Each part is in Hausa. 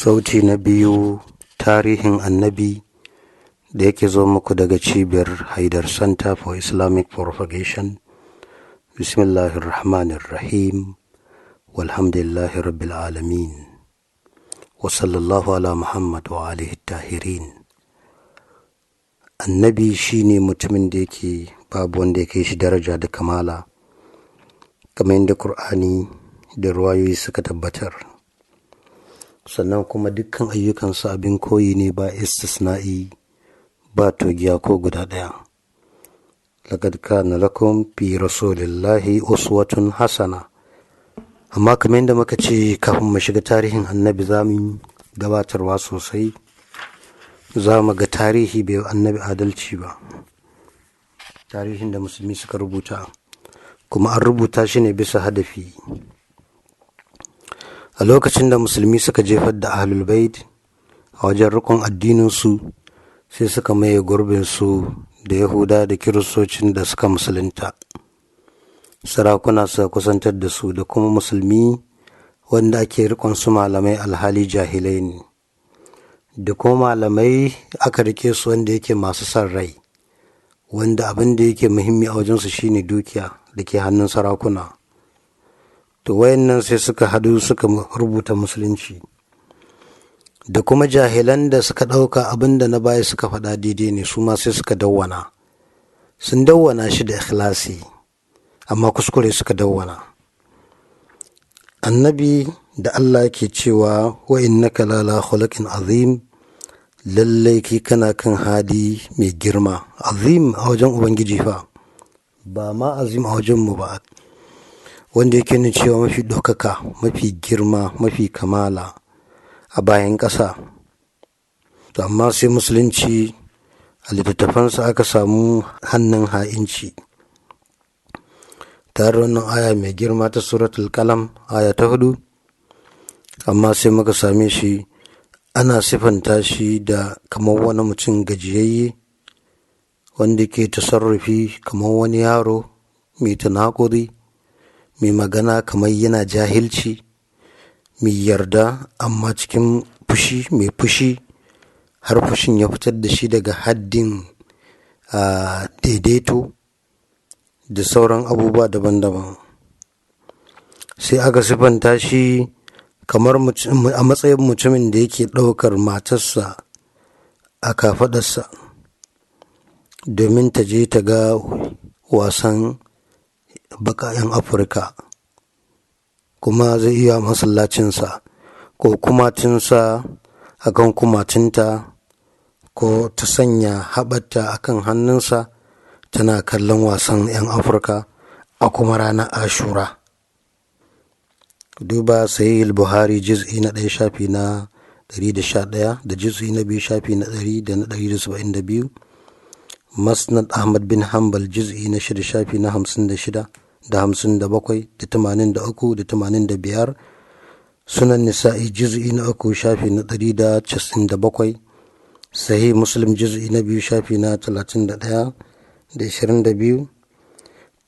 Sauti na biyu, tarihin annabi da yake zo muku daga cibiyar Haidar Center for Islamic Propagation. Bismillahirrahmanirrahim. Walhamdulillahi rabbil alamin. Wa sallallahu ala Muhammad wa alihi tahirin. Annabi shine mutumin da yake babu wanda ya kai shi daraja da kamala, kamar yadda Kur'ani da ruwayoyi suka tabbatar. Sannan kuma dukkan ayyukansa abin koyi ne, ba istisna'i, ba togiya ko guda ɗaya. Laqad kana lakum fi rasulillahi uswatun hasana. Amma kamar yadda muka ce, kafin mu shiga tarihin annabi za mu gabatarwa sosai. Za mu ga tarihi bai annabi adalci ba, tarihin da musulmi suka rubuta, kuma an rubuta shi ne bisa hadafi. A lokacin da musulmi suka jefar da Ahlul Bait a wajen rikon addininsu, sai suka maye gurbinsu da Yahuda da Kiristocin da suka musulunta. Sarakuna suka kusantar da su da kuma musulmi wanda ake rikon su malamai, alhali jahilai ne, da kuma malamai aka rike su wanda yake masu son rai, wanda abin da yake muhimmi a wajensu shine dukiya da ke hannun sarakuna. To wayannan sai suka hadu suka rubuta musulunci, da kuma jahilan da suka ɗauka abin da na baya suka faɗa daidai ne, su ma sai suka dawwana. Sun dawwana shi da ikhlasi, amma kuskure suka dawwana. Annabi da Allah ke cewa wa innaka lala khuluqin azim, lallai ki kana kan hadi mai girma, azim a wajen Ubangiji fa, ba ma azim a wajen mu ba, wanda yake nuna cewa mafi ɗaukaka, mafi girma, mafi kamala a bayan ƙasa. To amma sai musulunci a littattafansa aka samu hannun ha'inci. Tare wannan aya mai girma ta Suratul Kalam, aya ta 4, amma sai muka same shi ana sifanta shi da kamar wani mutum gajiyayye wanda ke tasarrufi kamar wani yaro mai tanakuri, mai magana kamar yana jahilci, mai yarda amma cikin fushi, mai fushi har fushin ya fitar da shi daga haddin daidaito, da sauran abubuwa daban-daban. Sai aka sifanta shi kamar a matsayin mutumin da yake ɗaukar matarsa a kafaɗarsa domin ta je ta ga wasan baƙaƙen Afirka, kuma zai iya masallacinsa ko kumatinsa akan kumatinta, ko ta sanya haɓarta akan hannunsa tana kallon wasan 'yan Afirka a kuma ranar Ashura. Duba Sahih Buhari, juz'i na 1, shafi na 111, da juz'i na 2, shafi na 100 da na 172. Musnad Ahmad bin Hanbal, juz'i na 6, shafi na 56 da 57 da 83 da 85. Sunan Nisa'i, juz'i na 3, shafi na 197. Sahih Muslim, juz'i na 2, shafi na 31 da 22.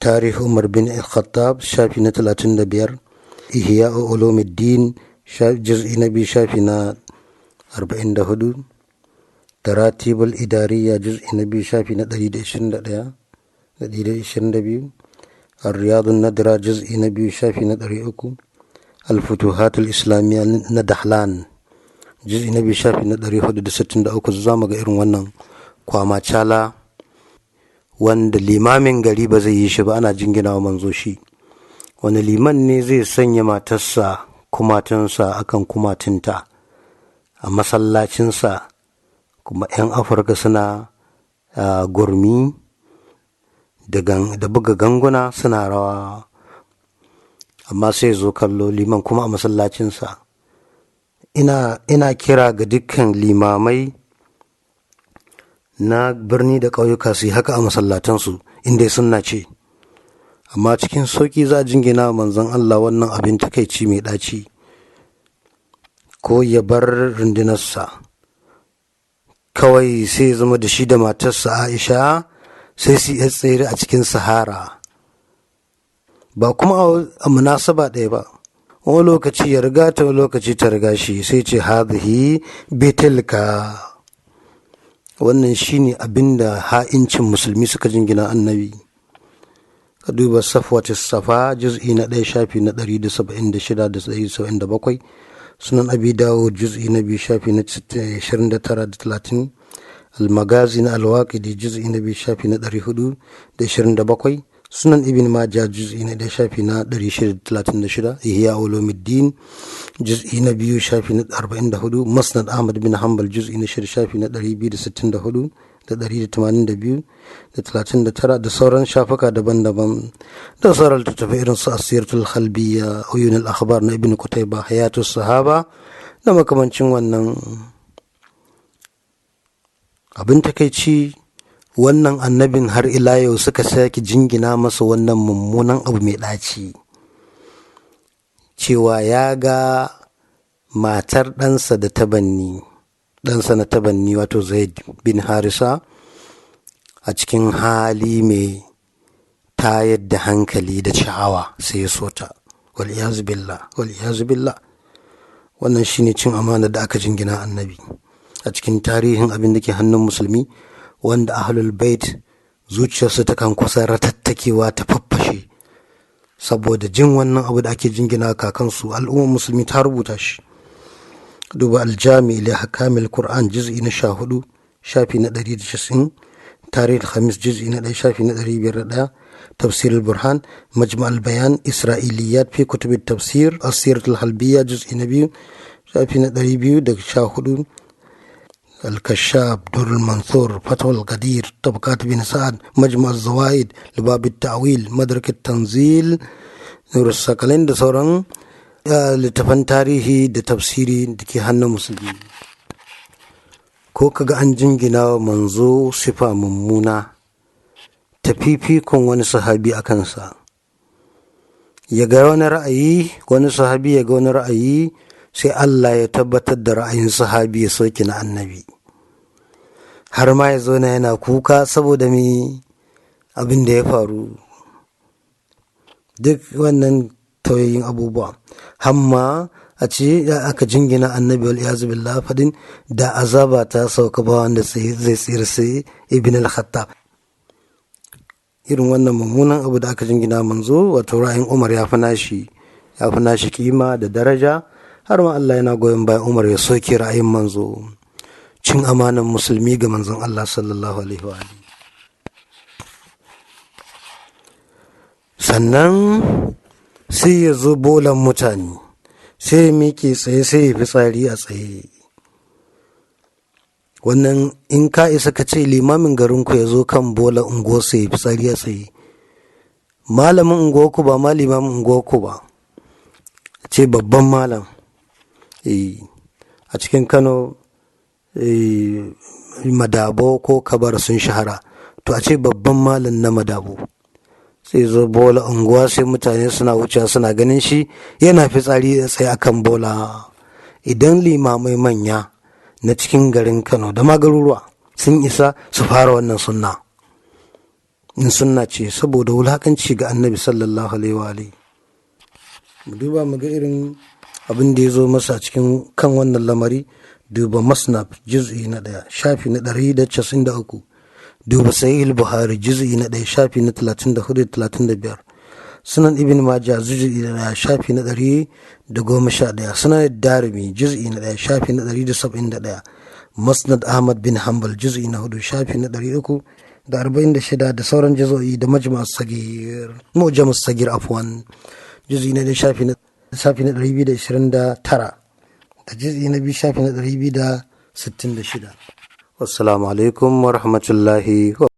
Tarih Umar bin Al-Khattab, shafi na 35. Ihya Ulumuddin, juz'i na 2, shafi na 44. Taratibul Idariya, juz'i na 2, shafi na 121 da 122. Ar-Riyad an-Nadra, juz'i na 2, shafi na 300. Al-Futuhat al-Islamiyya na Dahlan, juz'i na 2, shafi na 463. Za mu ga irin wannan kwamacala wanda limamin gari ba zai yi shi ba, ana jingina wa manzo shi. Wani liman ne zai sanya matarsa kumatunsa akan kumatunta a masallacinsa, kuma 'yan Afirka suna gurmi da buga ganguna suna rawa, amma sai zo kallo liman kuma a masallacinsa? Ina kira ga dukkan limamai na birni da ƙauyuka su yi haka a masallatansu inda sunna ce. Amma cikin sauƙi za a jingina manzon Allah wannan abin takaici mai ɗaci. Ko ya bar rundunarsa kawai, sai ya zama da shi da matarsa Aisha sai su yi tsere a cikin sahara, ba kuma a munasaba ɗaya ba. Wani lokaci ya riga ta, wani lokaci ta riga shi, sai ce hadhihi bitilka. Wannan shine abinda ha'incin musulmi suka jingina annabi. Ka duba Safwatis Safa, juz'i na 1, shafi na 176 da 177, Sunan Abi Dawud, juz'i na 2, shafi na 29 da 30, Almagazi na Alwaƙidi, juz'i na 2, shafi na 427, Sunan Ibn Majah, juz'i na 1, shafi na 636, Ihya Ulumuddin, juz'i na 2, shafi na 44, Musnad Ahmad bin Hanbal, juz'i na 6, shafi na 264 da 182 da 39, da sauran shafuka daban-daban, da sauran littattafai irin su Asiratul Khalbiyya, Uyun al-Akhbar na Ibn Qutayba, Hayatus Sahaba da makamancin wannan. Abin takaici, wannan annabin har ila yau suka sake jingina masa wannan mummunan abu mai ɗaci, cewa ya ga matar ɗansa da tabanni, ɗansa na tabanni, wato Zaid bin Harisa, a cikin hali mai tayar da hankali da sha'awa, sai ya sota. Wal billah, wal billah. Wannan shine cin amana da aka jingina annabi a cikin tarihin abin da ke hannun musulmi, wanda Ahlul Bait zuciyarsu ta kan kusa ratattakewa ta faffashe saboda jin wannan abu da ake jingina kakansu. Al'ummar musulmi ta rubuta shi. Duba Aljami li Ahkamil Qur'an, juz'i na 14, shafi na 190, Tarikh Khamis, juz'i na 1, shafi na 501, Tafsir al-Burhan, Majma' al-Bayan, Isra'iliyat fi kutub tafsir, Asirat al-Halbiyya, juz'i na 2, shafi na 214, الكشاف، در المنثور، فتح القدير، طبقات بن سعد، مجمع الزوائد، لباب التأويل، مدرك التنزيل، نور الثقلين، da sauran littafan tarihi da tafsiri da ke hannun musulmi. Ko kaga an jingina wa manzo sifa mummuna ta fifikon wani sahabi a kansa, ya ga wani ra'ayi, wani sahabi ya ga wani ra'ayi, sai Allah ya tabbatar da ra'ayin sahabi, ya soke na annabi, har ma ya zo yana kuka saboda me abin da ya faru. Duk wannan tauyayin abubuwa, hamma a ce aka jingina annabi, wal iyazu billah, fadin da azaba ta sauka ba wanda zai tsira sai Ibn al-Khattab. Irin wannan mummunan abu da aka jingina manzo, wato ra'ayin Umar ya fi nashi kima da daraja, har ma Allah yana goyon bayan Umar ya soke ra'ayin manzo. Cin amanan musulmi ga manzon Allah sallallahu alaihi wa. Sannan sai ya zo bolan mutane, sai ya miƙe tsaye, sai ya fitsari a tsaye. Wannan in ka isa ka ce limamin garinku ya zo kan bola unguwarsa ya fitsari a tsaye, malamin unguwarku ba, ma limamin unguwarku ba, ce babban malam a cikin Kano, Madabo ko Kabar sun shahara, to a ce babban malam na Madabo sai zo bola unguwa, sai mutane suna wucewa suna ganin shi yana fitsari tsaye akan bola. Idan limamai manya na cikin garin Kano da magaruruwa sun isa su fara wannan sunna, in sunna ce, saboda wulakanci ga annabi sallallahu alaihi wa alihi. Mu duba mu ga irin abin da ya zo masa cikin kan wannan lamari. Duba Masnaf, juz'i na 1, shafi na 193. Duba Sahih Buhari, juz'i na 1, shafi na 34, 35, Sunan Ibn Majah, juz'i na 1, shafi na 111, Sunan Darimi, juz'i na 1, shafi na 171, Musnad Ahmad bin Hanbal, juz'i na 4, shafi na 346, da sauran juz'o'i, da Majma' Sagir, Mu'jam Sagir afwan, juz'i na 1, shafi na 229, da juz'i na 2, shafi na 266. Wassalamu alaikum wa rahmatullahi.